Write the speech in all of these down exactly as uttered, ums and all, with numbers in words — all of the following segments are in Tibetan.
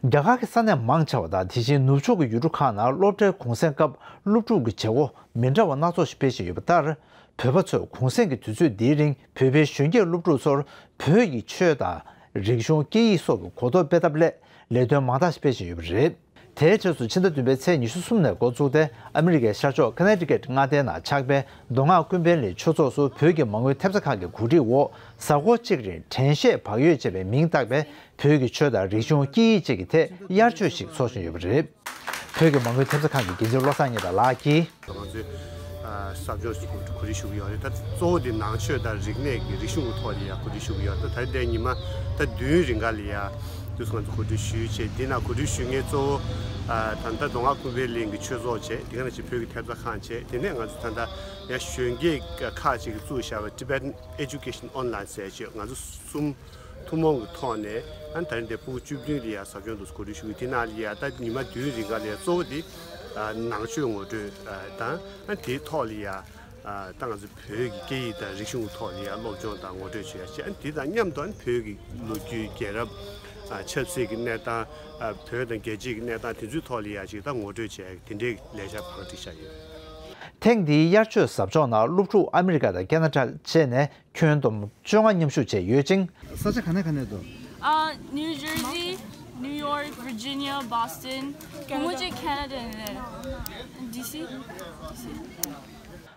རྒྱ་གར་གྱི་ས་གནས་མང་ཆེ་བ་དང་དེ་བཞིན་ནུབ་ཕྱོགས་ཀྱི་ཡུལ་གྲུ་ཁག་ནང་སློབ་གྲྭའི་གུང་སེང་སྐབས་སློབ་ཕྲུག་གི་བྱེད་སྒོ་མི་འདྲ་བ་སྣ་ཚོགས་ཤིག་སྤེལ་བཞིན་ཡོད་པ་ལྟར། བོད་པ་ཚོས་གུང་སེང་གི་དུས་ཚོད་འདིའི་རིང་བོད་པའི་གཞོན་སྐྱེས་སློབ་ཕྲུག་ཚོར་བོད་ཀྱི་ཆོས་དང་རིག་གཞུང་སྐད་ཡིག་སོགས་ཀྱི་གོ་རྟོགས་སྤེལ་ཐབས་སླད་ལས་དོན་མང་དག་ཞིག་སྤེལ་བཞིན་ཡོད་པ་རེད། དེའི་གྲས་སུ་ཕྱི་ཟླ་བདུན་པའི་ཚེས་ཉི་ཤུ་གསུམ་ནས་འགོ་བཙུགས་ཏེ་ཨ་མི་རི་ཀའི་ཤར་ཕྱོགས་ཁ་ནེ་ཊི་ཀེ་ཊི་མངའ་སྡེ་ནང་ཆགས་པའི་མདོ་སྔགས་ཀུན་ཕན་གླིང་ཆོས་ཚོགས་སུ་བོད་ཀྱི་མ་དངུལ་ཐེབས་རྩ་ཁང་གི་གོ་སྒྲིག་འོག་གཟའ་འཁོར་གཅིག་རིང་དྲན་ཤེས་བག་ཡོད་ཅེས་པའི་མིང་བཏགས་པའི་བོད་ཀྱི་ཆོས་དང་རིག་གཞུང་སྐད་ཡིག་བཅས་ཀྱི་ཐད་དབྱར་ཆོས་ཤིག་འཚོགས་བཞིན་ཡོད་པ་རེད། བོད་ཀྱི་མ་དངུལ་ཐེབས་རྩ་ཁང་གི་འགན་འཛིན་བློ་བཟང་མཉེས་དར་ལགས་ཀྱིས། ང་ཚོས་ཨ་ཟབ་སྦྱོང་ཞིག་གོ་སྒྲིག་ཞུ་གི་ཡོད་རེད། ད་གཙོ་བོ་དེ་ནང་ཆོས་དང་རིག་གནས་ཀྱི་རིག་གཞུང་གི་ཐོག་ལ་ཡ་གོ་སྒྲིག་ཞུ་གི་ཡོད། ད་ད་རེས་འདས་ཉི་མ་ད་བདུན་རིང་ག་ལ་ཡ་དུས་སུ་ང་ཚོ་གོ་སྒྲིག་ཞུས་བྱས། འདི་ན་གོ་སྒྲིག་ཞུ་མཁན་གཙོ་བོ་ཨ་ད་ལྟ་མདོ་སྔགས་ཀུན་ཕན་གླིང་གི་ཆོས་ཚོགས་བྱས། དེ་ག་ནང་བཞིན་བོད་ཀྱི་ཐེབས་རྩ་ཁང་བྱས། དེ་ནས་ང་ཚོ་ད་ལྟ་ཡ་གཞོན་སྐྱེས་ཁག་ཅིག་གིས་བཙུགས་བཞག་པའི་Tibetan Education Online ཟེར་བྱས་ང་ཚོ་གསུམ་ཐུན་མོང་གི་ཐོག་ནས་ཨ་ནི་ད་རེས་འདི་ཕྲུ་གུ་བཅུ་བདུན་ལ་ཡ་ཟབ་སྦྱོང་དུ་གོ་སྒྲིག་ཞུ་གི། དེ་ནང་ལ་ཡ་ད་ཉི་མ་བདུན་རིང་ག་ལ་ཡ་གཙོ་བོ་དེ་ཨ་ནང་ཆོས་ངོ་སྤྲོད་ཨ་དང་ཨ་དེའི་ཐོག་ལ་ཡ་ཨ་ད་ང་ཚོ་བོད་ཀྱི་སྐད་ཡིག་དང་རིག་གཞུང་གི་ཐོག་ལ་ཡ་སློབ་སྦྱོང་དང་ངོ་སྤྲོད་བྱེད་ཡ་བྱས། ཨ་ནི་དེ་དང་མཉམ་དུ་ཨ་ནི་བོད་ཀྱི་ལོ་རྒྱུས། རྒྱལ་རབས། ཨ་ཆབ་སྲིད་ཀྱི་གནས་སྟངས། ཨ་བོད་དང་རྒྱལ་སྤྱིའི་གནས་སྟངས་དེ་ཚོའི་ཐོག་ལ་ཡ་ཅིག་ད་ངོ་སྤྲོད་བྱས། དེ་འདྲའི་ལས་འཆར་བང་སྒྲིག་བྱས་ཡོད། ཐེངས་འདིའི་དབྱར་ཆོས་ཟབ་སྦྱོང་ནང་སློབ་ཕྲུག་ཨ་མི་རི་ཀ་དང་ཁེ་ན་ཌ་བཅས་ནས་ཁྱོན་བསྡོམས་བཅོ་ལྔ་མཉམ་ཞུགས་བྱས་ཡོད་ཅིང་། ས་ཆ་ག་ནས་ག་ནས་འདུག་ཨ། New Jersey, New York, Virginia, Boston, ངོ་ཅིག་Canada ནས། ཌི་སི།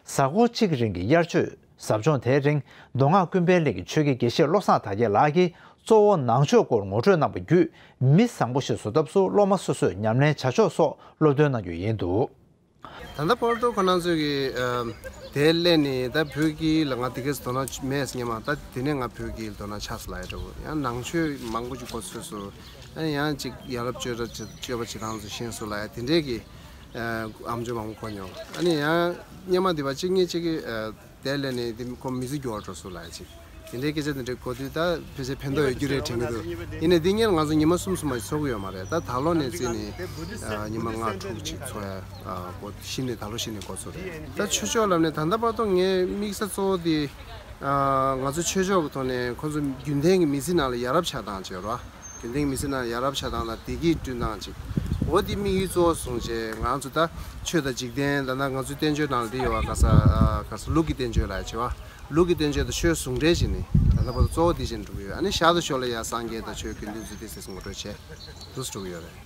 གཟའ་འཁོར་གཅིག་རིང་གི་དབྱར་ཆོས་ཟབ་སྦྱོང་དེའི་རིང་མདོ་སྔགས་ཀུན་ཕན་གླིང་གི་ཆོས་དགེ་དགེ་བཤེས་བློ་བཟང་དར་རྒྱས་ལགས་ཀྱིས་གཙོ་བོ་ནང་ཆོས་སྐོར་ངོ་སྤྲོད་གནང་བ་བརྒྱུད། མི་བཟང་པོ་ཞིག་བཟོ་ཐབས་སུ་སློབ་མ་སོ་སོས་ཉམས་ལེན་བྱ་ཕྱོགས་སོགས་སློབ་སྟོན་གནང་རྒྱུ་ཡིན་འདུག་ད་ལྟ་བར་དུ་ཁོ་རང་ཚོས་ཀྱི་ཨ་དེ་སླེབས་ནས་ད་བོད་སྐད་ལ་ང་དེ་གས་དོ་སྣང་མེད་སྙམ། ད་དེ་ནས་ང་བོད་སྐད་ལ་དོ་སྣང་ཆགས་སོང་ལབ་ཡ་འདྲ་བོ། ཡང་ནང་ཆོས་མང་པོ་ཅིག་གོ་ཚོད་སོང་། ཨ་ནི་ཡང་ཅིག་ཡ་རབས་སྤྱོད་ར་སྤྱོད་པ་བྱེད་སྟངས་ཚོ་ཤེས་སོང་ལབ་ཡ་དེ་འདྲས་ཀྱི་ཨ་ཨམ་ཅོག་མང་པོ་གོ་མྱོང་། ཨ་ནི་ཡང་སྙེ་མ་དེ་བ་གཅིག་ངེད་གཅིག་གི་ཨ་དེ་སླེབས་ནས་དེ་ཁོ་མི་ཚེ་འགྱུར་བ་འགྲོ་སོང་ལབ་ཡ་ཅིག་དེ་འདྲའི་སྐད་ཆ་དེ་འདྲའི་གོ་དུས་ད་ཕལ་ཆེར་ཕན་ཐོགས་ཡོད་རྒྱུ་རེད་དྲན་གྱི་འདུག་ཡིན་ནའི་འདི་སྔོན་ང་ཚོ་ཉི་མ་གསུམ་གསུམ་མ་ཚོགས་ཀྱི་ཡོད་མ་རེད། ད་ད་ལོ་ནས་བརྩིས་ནས་ཨ་ཉི་མ་ལྔ་དྲུག་ཅིག་ཚོགས་ཡ་ཨ་གོ་གཞི་ནས་ད་ལོ་གཞི་ནས་འགོ་ཚུགས་རེད། ད་ཆོས་ཕྱོགས་ལབ་ནས་ད་ལྟ་བར་དུ་ངའི་དམིགས་ས་གཙོ་བོ་དེ་ཨ་ང་ཚོ་ཆོས་ཕྱོགས་ཀྱི་ཐོག་ནས་ཁོ་ཚོ་རྒྱུན་ལྡན་གྱི་མི་ཚེ་ནང་ལ་ཡ་རབས་ཆགས་སྟངས་བྱེད་རོགས། རྒྱུན་ལྡན་གྱི་མི་ཚེ་ནང་ཡ་རབས་ཆགས་སྟངས་དང་བདེ་སྐྱིད་བསྐྲུན་སྟངས་ཅིག་འོ་དེ་དམིགས་ཡུལ་གཙོ་བོ་བཟུང་བྱས་ང་ཚོ་ད་ཆོས་དང་འཇིག་རྟེན། ད་ལྟ་ང་ཚོའི་བསྟན་བཅོས་ནང་ལ་འདི་ཡོད་པ། ག་ས་ཨ་ག་ས་ལུགས་ཀྱི་བསྟན་བཅོས་ལབ་ཡ་བྱེད་པ། ལུགས་ཀྱི་བསྟན་བཅོས་དང་ཆོས་ཟུང་འབྲེལ་བྱས་ནས་ད་ལྟ་བར་དུ་གཙོ་བོ་དེ་བྱས་ནས་འགྲོ་གི་ཡོད། ཨ་ནི་ཞར་དུ་ཞོར་ལ་ཡང་སངས་རྒྱས་དང་ཆོས་དགེ་འདུན་ཚོ་དེ་སེམས་སུ་ངོ་སྤྲོད་བྱས་འདུག་སེ་འགྲོ་གི་ཡོད་རེད།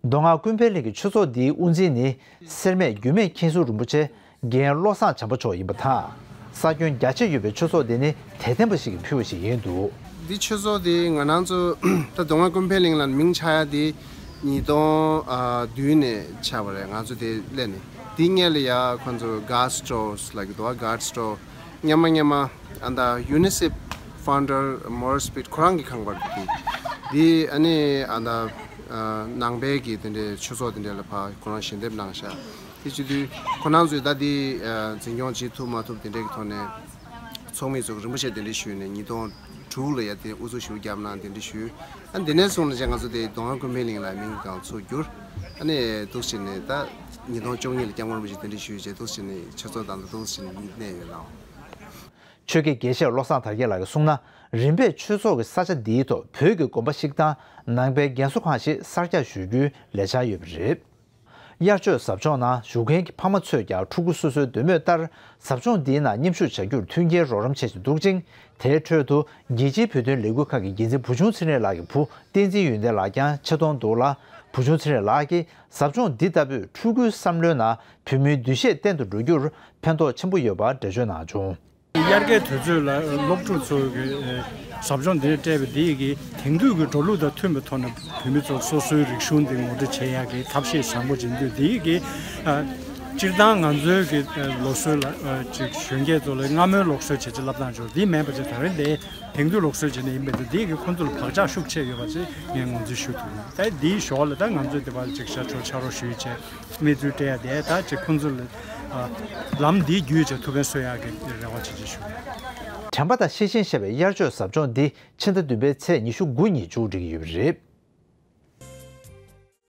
མདོ་སྔགས་ཀུན་ཕན་གླིང་གི་ཆོས་ཚོགས་འདིའི་དབུ་འཛིན་ནི་སེར་སྨད་རྒྱུད་སྨད་མཁྱེན་ཟུར་རིན་པོ་ཆེ་རྒན་བློ་བཟང་བྱམས་པ་མཆོག་ཡིན་པ་དང་། ས་ཁྱོན་རྒྱ་ཆེ་ཡོད་པའི་ཆོས་ཚོགས་འདི་ནི་དད་ལྡན་པ་ཞིག་གིས་ཕུལ་བ་ཞིག་ཡིན་འདུག་འདི་ཆོས་ཚོགས་འདི་ང་རང་ཚོ་ད་མདོ་སྔགས་ཀུན་ཕན་གླིང་ལ་མིང་ཆགས་ཡ་འདི་ཉིས་སྟོང་བདུན་ནས་ཆགས་པ་རེད། ང་ཚོ་དེ་སླེབས་ནས། དེའི་སྔོན་ལ་ཡ་ཁོང་ཚོ་God's Store ལབ་ཀྱི་འདུག་པ། God's Store སྔོན་མ་སྔོན་མ་ཨ་ད་UNICEF founder Maurice Pitt ཁོ་རང་གི་ཁང་པ་རེད། དེ་དེ་ཨ་ནི་ཨ་ད་ནང་པའི་གི་དེ་འདྲའི་ཆོས་ཚོགས་དེ་འདྲ་ལ་ཕར་ཁོ་རང་ཞལ་འདེབས་གནང་ཤག་དེ་བྱེད་དུས་ཁོ་རང་ཚོས་ད་དེ་འཛིན་སྐྱོང་བྱེད་ཐུབ་མ་ཐུབ་དེ་འདྲའི་གི་ཐོག་ནས་ཚོགས་མི་ཚོ་རིན་པོ་ཆེ་གདན་འདྲེན་ཞུས་ནས་ཉིས་སྟོང་དྲུག་ལ་ཡ་དེ་དབུ་འཛུགས་ཞུ་བརྒྱབ་གནང་། གདན་འདྲེན་ཞུས། ཨ་དེ་ནས་བཟུང་ནས་ང་ཚོ་དེ་མདོ་སྔགས་ཀུན་ཕན་གླིང་ལ་མིང་གང་ཚུགས་བསྒྱུར། ཨ་ནི་འདུག་སེ་བྱས་ནས་ད་ཉིས་སྟོང་བཅུ་གཉིས་ལ་སྐྱབས་མགོན་རིན་པོ་ཆེ་གདན་འདྲེན་ཞུས་བྱས་འདུག་སེ་བྱས་ནས་ཆོས་ཚོགས་དང་འདུག་སེ་བྱས་ནས་གནས་ཡོད་ལགས། ཆོས་དགེ་དགེ་བཤེས་བློ་བཟང་དར་རྒྱས་ལགས་ཀྱིས་གསུངས་ན། རིམ་པས་ཆོས་ཚོགས་ཀྱི་ས་ཆ་འདིའི་ཐོག་བོད་ཀྱི་དགོན་པ་ཞིག་དང་ནང་པའི་རྒན་གསོ་ཁང་ཞིག་གསར་རྒྱག་ཞུ་རྒྱུའི་ལས་འཆར་ཡོད་པ་རེད། དབྱར་ཆོས་ཟབ་སྦྱོང་ནང་ཞུགས་མཁན་གྱི་ཕ་མ་ཚོས་ཀྱང་ཕྲུ་གུ་སོ་སོའི་འདོད་མོས་ལྟར་ཟབ་སྦྱོང་འདིའི་ནང་མཉམ་ཞུགས་བྱ་རྒྱུར་མཐུན་རྐྱེན་རོགས་རམ་བྱེད་བཞིན་འདུག་ཅིང་། དེའི་ཁྲོད་དུ་རྒྱལ་སྤྱིའི་བོད་དོན་ལས་འགུལ་ཁང་གི་འགན་འཛིན་བུ་ཆུང་ཚེ་རིང་ལགས་ཀྱི་བུ་བསྟན་འཛིན་ཡོན་ཏན་ལགས་ཀྱང་ཆེད་མཐོང་འདུག་ལ། བུ་ཆུང་ཚེ་རིང་ལགས་ཀྱིས་ཟབ་སྦྱོང་འདི་ལྟ་བུས་ཕྲུ་གུའི་བསམ་བློའི་ནང་བོད་མིའི་འདུ་ཤེས་བརྟན་དུ་འགྲོ་རྒྱུར་ཕན་ཐོགས་ཆེན་པོ་ཡོད་པ་འགྲེལ་བརྗོད་གནང་བྱུང་། དབྱར་ཁའི་དུས་ཚོད་ལ་སློབ་ཕྲུག་ཚོ་གི་ཨེ་ཟབ་སྦྱོང་འདི་སྤྲད་པ་འདི་ཡིས་ཀྱི་དེང་དུས་ཀྱི་འགྲོ་ལུགས་དང་མཐུན་པའི་ཐོག་ནས་བོད་མི་ཚོ་སོ་སོའི་རིག་གཞུང་འདི་ངོ་སྤྲོད་བྱེད་ཡག་གི་ཐབས་ཤེས་བཟང་པོ་ཅིག་འདུག་འདི་ཡིས་ཀྱི་ཨ་སྤྱིར་བཏང་ང་ཚོའི་གི་ཨེ་ལུགས་སྲོལ་ལ་ཨ་ཅིག་གཞོན་སྐྱེས་ཚོ་ལ་སྔ་མོའི་ལུགས་སྲོལ་བྱས་ཅིག་བསླབ་སྟངས་ཅིག་འདི་མིན་པ་ཅིག་ད་རེས་འདི་དེང་དུས་ལུགས་སྲོལ་བྱས་ནས་ཡིན་པས་འདི་ཡིས་ཀྱི་ཁོང་ཚོ་ལ་བག་ཆགས་ཤུགས་ཆེ་ཡོད་པ་ཅིག་ངས་ངོས་འཛིན་ཞུ་ཐུབ་ཡོད། ད་འདིའི་ཞོར་ལ་ད་ང་ཚོས་འདི་བར་ཅིག་ཤར་ཕྱོགས་ཕྱག་རོགས་ཞུས་བྱས། གནས་ཚུལ་སྤྲད་ཡ་དེ་ད་ཅིག་ཁོང་ཚོ་ལ་ལམ་འདི་བརྒྱུད་བྱས་ཐུགས་ཕན་གསོས་ཡག་གི་རེ་བ་བྱེད་ཀྱི་ཞུ། དྲན་པ་དང་ཤེས་བཞིན་ཞེས་པའི་དབྱར་ཆོས་ཟབ་སྦྱོང་འདི་ཕྱི་ཟླ་བདུན་པའི་ཚེས་ཉི་ཤུ་དགུ་ཉིན་མཇུག་སྒྲིལ་གྱི་ཡོད་པ་རེད།